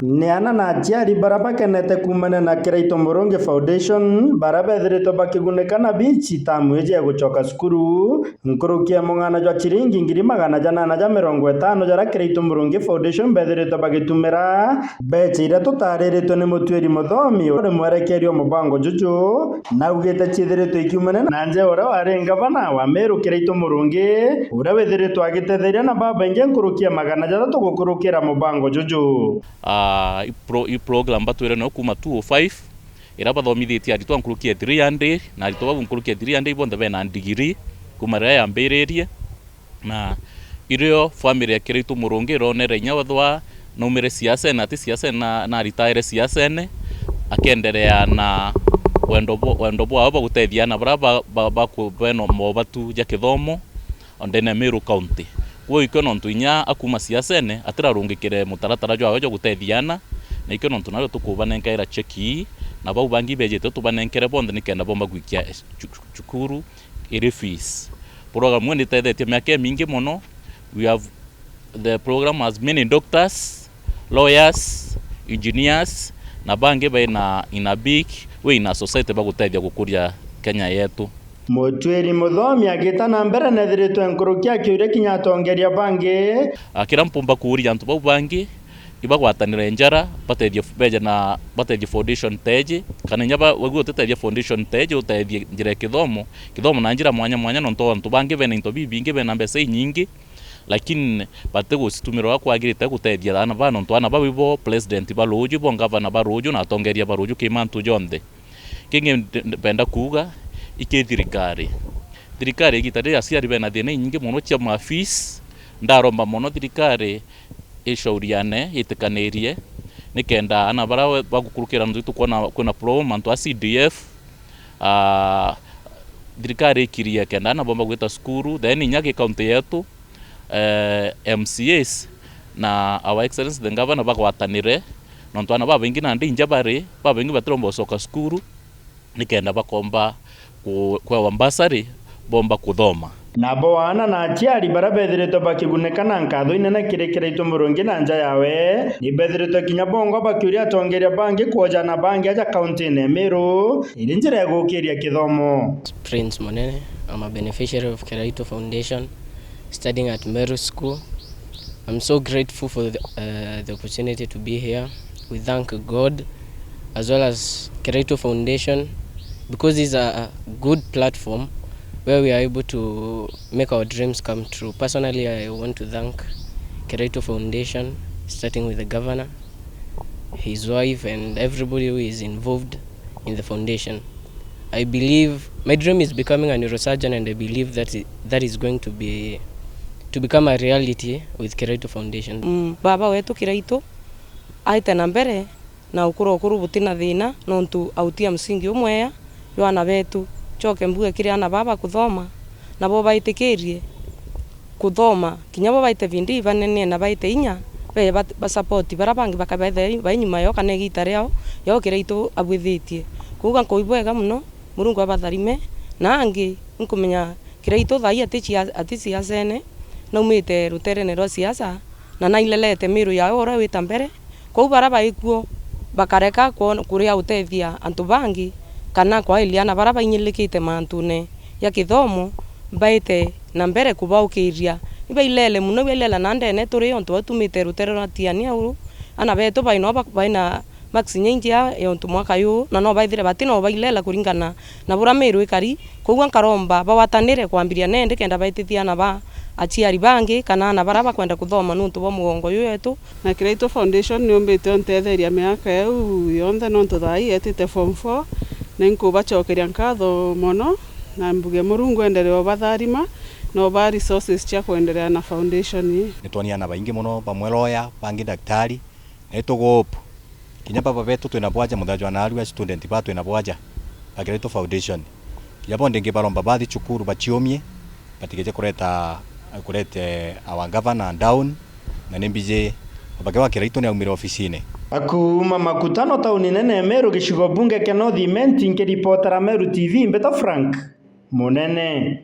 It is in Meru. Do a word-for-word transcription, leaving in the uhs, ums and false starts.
Ni ana na aciari bara bakenete kuumania na Kiraitu Murungi Foundation, bara bethiritwe bakigunika na bichi tamu iji ya gucoka cukuru, nkuruki ya mung'ana jwa ciringi ngiri magana janana ja mirongo itano, jaria Kiraitu Murungi Foundation bethiritwe bagitumira, mbecha iria tutariritwe ni Mutuiri Muthomi, uri mwerekeri o mubango juju. Naugite ciithiritwe ikiumania na nja ya uria wari ngavana wa Meru Kiraitu Murungi, uria withiritwe agitetheria na babaingi nkuruki ya magana jathatu gukurukira mubango juju. Ah, i pro-, i program batwire nayo kuuma two oh five, iria bathomithitie aritwa nkuruki ya three hundred, na aritwa bau nkuruki ya three hundred bonthe bena ndigiri kuuma riria yambiririe. Na irio family ya Kiraitu Murungi ironere inya wethwa naumire siasene, ati siasene na, na aritaire siasene, akenderea na wendo bwa, wendo bwao bwa gutethia ana baria ba, ba, ba ku-, bena mobatu ja kithomo o ndene ya Meru County. Kwou ikio nontu inya akuuma siasene, atirarungikire mutaratara jwawe jwa gutethia ana, na ikio nontu nario tukubanenkaira cheki ii, na bau bangi bejite tubanenkere bonthe nikenda bomba gwikia cu-, cu-, cukuru iri fees. Program ino nitethetie miaka imingi mono. We have, the program has many doctors, lawyers, engineers, na bangi baina, in a big way in a society bagutethia gukuria Kenya yetu. Mutuiri Muthomi agita na mbere nethiritwe nkuruki akiuria kinya atongeria bangi. Ah, kiria mpumba kuuria antu bau bangi, ibagwatanire njara, batethie, beje na batethie foundation teji, kana inya ba-, wegua utitethia foundation teji, utethie njira ya kithomo, kithomo na njira mwanya mwanya, nontu antu bangi bena into bibingi, bena mbeca inyingi, lakini batigucitumira uria kwagirite gutethia ana baa, nontu ana bau ibo president ba ruuju, ibo ngavana ba ruuju na atongeria ba ruuju ki mantu jonthe. Kingi ndi-, ndi-, mpenda kuuga, iki thirikari. Thirikari igita riri aciari bena thina inyingi mono cia ma fees. Ndaromba mono thirikari icauriane, itikanirie, nikenda ana baria we-, bagukurukira ntu itu kwona kwina problem antu a C D F, ah, thirikari ikirie kenda ana bomba gwita cukuru, then inya gi county yetu, eh, M C As na Our Excellency the Governor bagwatanire, nontu ana babaingi nandi inja bari, babaingi batiromba gucoka cukuru, nikenda bakomba ku-, kwewa bursary, bomba kuthoma. Nabo aana na aciari baria bethiritwe bakigunika na nkatho inene kiri Kiraitu Murungi na nja yawe, ni bethiritwe kinya bongwa bakiuria atongeria bangi kwoja ana bangi aja kauntine ya Meru iri njira ya gukiria kithomo. Prince Munene. I'm a beneficiary of Kiraitu Foundation, studying at Meru School. I'm so grateful for the, uh, the opportunity to be here. We thank God as well as Kiraitu Foundation because it's a good platform where we are able to make our dreams come true. Personally, I want to thank Kiraitu Foundation, starting with the governor, his wife, and everybody who is involved in the foundation. I believe my dream is becoming a neurosurgeon, and I believe that i-, that is going to be, to become a reality with Kiraitu Foundation. Mm, baba wetu Kiraitu aite na mbere na ukura ukuru butina thina, nontu autia msingi umwea jwa ana betu. Choke mbuge kiri ana baba kuthoma, nabo baitikirie kuthoma, kinya bo baite bidii, banene na baite inya, be ba, ba support bara bangi bakabethe bai nyuma yao kana igita riao, yao Kiraitu abwithitie. Kuuga nkuibwega muno, Murungu abatharime, na angi nkumenya Kiraitu thaai ati cia-, ati siasene, naumite ruterene rwa siasa, na nailelete miru yao uria wita mbere, Kwou bara baikuo bakareka kwon-, kuria utethia antu bangi, kana kwailia ana bara bainyilikite mantune ja kithomo, baite na mbere kubaukiria. Ibailele muno, ibailela na ndene turi, ontu bau tumite rutere rwa Tiania uu, ana betu bai no ba-, bai na marks inya ingi ya, ya ontu mwaka yu, na no baithire bati no bailela kuringana na buria miru ikari. Koguo nkaromba bagwatanire kwambiria nende kenda baitithia ana ba aciari bangi kana ana bara bakwenda kuthoma nuntu bwa mugongo yu wetu. Na Kiraitu Foundation niumbite untetheria miaka iu yonthe, nontu thaa ii etite form four, na inkubacokeria nkatho mono, na mbuge Murungu endelee ubatharima na ubaa resources cia kuendelea na foundation ii. Nitwonie ana baingi mono, bamwe lawyer, bangi daktari, na ituguhope kinya baba betu twina bwaja, muthenya jwa naarua student ba twina bwaja ba Kiraitu Foundation. Kinya bo ndingi baromba bathi cukuru baciumie, batigeje kureta, kurete our governor down, na ni mbiji mubage wa Kiraitu ni aumire ofisine. Akuuma Makutano tauni nene ya Meru, gicigo bunge kia North Imenti, nkiripotera Meru T V, mbeta Frank Munene.